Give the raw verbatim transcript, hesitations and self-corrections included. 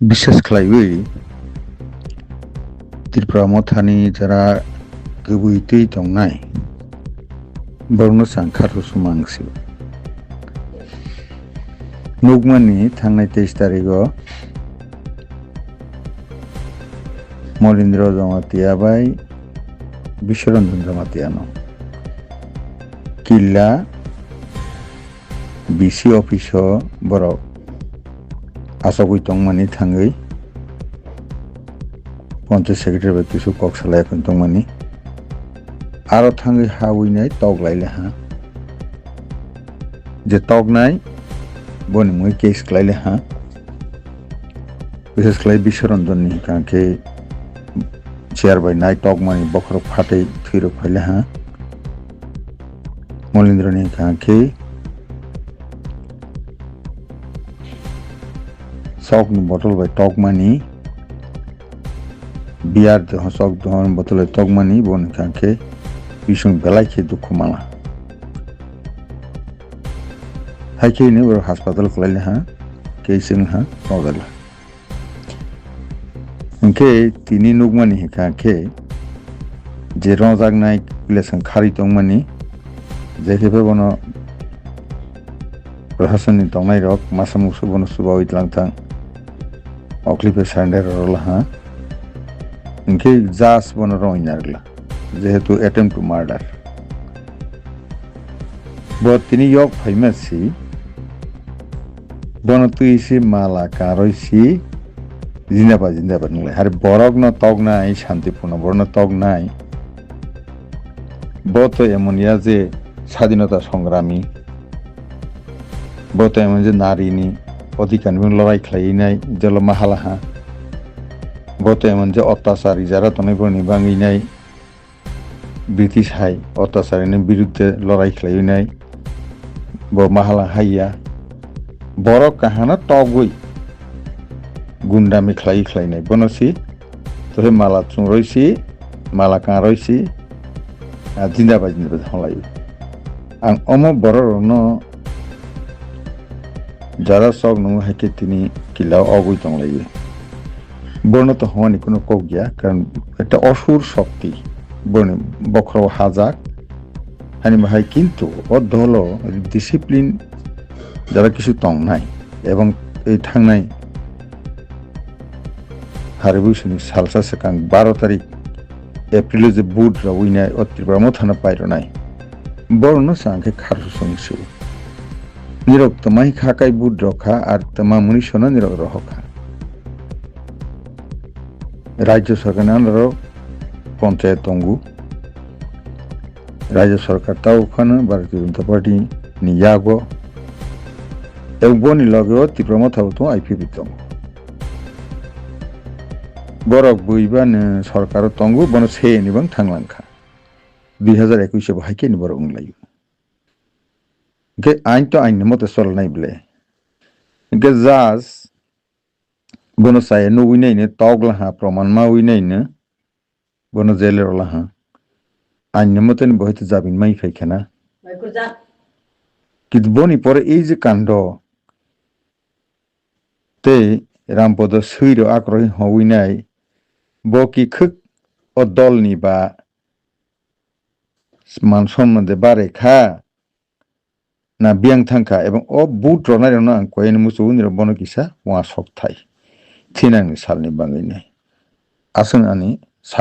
Biswas khlaiwi Tripura mothani jara kwbwi twi tongnai borokno chwng kharsu sumang si. Nukmani thangnai teis tarigo Molindro Jamatia bai Biswaranjan Jamatia no killa B C office o borok achogwi tongmani thangwi ponchayat secretary bai kisu kok salai tongmani aro thangwi ha winai tok laile ha je toknai boni mui case khlaile ha. Biswas khlai Biswaranjan ni hwnkha khe chair bai nai tokmani bokhorok phatwi thwirok phaile ha. Molindro ni hwnkha khe sok ni bottle bai tokmani, beer de sok dohon bottle bai tokmani, bo hwnkha khe bising belai khe dukhu mala. Hai khe ni oro hospital khlaile ha, khe sing ha, tokdala. Hwnkhe tini nukmani hwnkha khe je rwjaknai lesson kharwi tongmani, je khe bono prasasonni tongnairok masa musu bono chubawi tlang thang, oklipe surrender rwla ha, hwnkhe judge bono rwngwi narwkla. Jehetu attempt to murder. Bo tini yok phaima si, bono twi si mala karwi si, jindabad jindabad wnglai. Hari borokno toknai, Santipurno borokno toknai. Bo to emon ya je sadinota songrami. Bo to emon je narini odhikar ni lorai khlai nai, jelo mahala ha. Bo to emon je ottachar ijara tongnai borokni bangwi nai. British hai ottacharini biruddhe lorai khlaiwi nai bo mahala haiya. Borok kahano togwi gundami khlaiwi khlainai. Bono si, tohe mala chungroi si, mala kangroi si, ah, jinda bai jinda bai honglaiwi. Ang omo borok rokno jara sok nungo hai khe tini kila ogwi tonglaiwi. Bono to hwnani kuno kok ya, karon ekta osur shokti boni bokhoro hajak. Hani bahai kintu o dolo discipline jara kisu tongnai ebong ei thangnai Hari Buisuni salsa swkang baro tarik April o je vote rwinai o Tripura mothano paironai. Borokno chwng khe kharsu song sio. Nirok twmai kha kai vote rok kha ar twma muni sono nirok rohor kha. Rajya Sarkar ni under o ponchayat tongo. Rajya Sarkar tao phano Bharatiya Janata Party ni yago. Eboni loge o Tipra Motha bo tongo, I P P tongo. Borok buiba ni sarkar o tongo, bono se ni bang thang lang kha. Dui hazar ekush bo hai khe ni borok wng lai o. Hingke ain to ain ni mote sol nai ble. Hingke judge bono chaya nugui nai ni, togla ha, proman ma ui nai ni, bono jail e rola ha. Ain ni mote ni bo hai to jabin mai phai khe na. Kintu boni pore ei je kando tei Rampodo sui rok akroi howui nai, bo ki khwk o dol ni ba man somman de bare kha na biyang thang kha, ebong o vote ronai rok no ang koi ani muchung nirok bono kisa uansok thai thinang ni sal ni bangwi nai. Aswk ani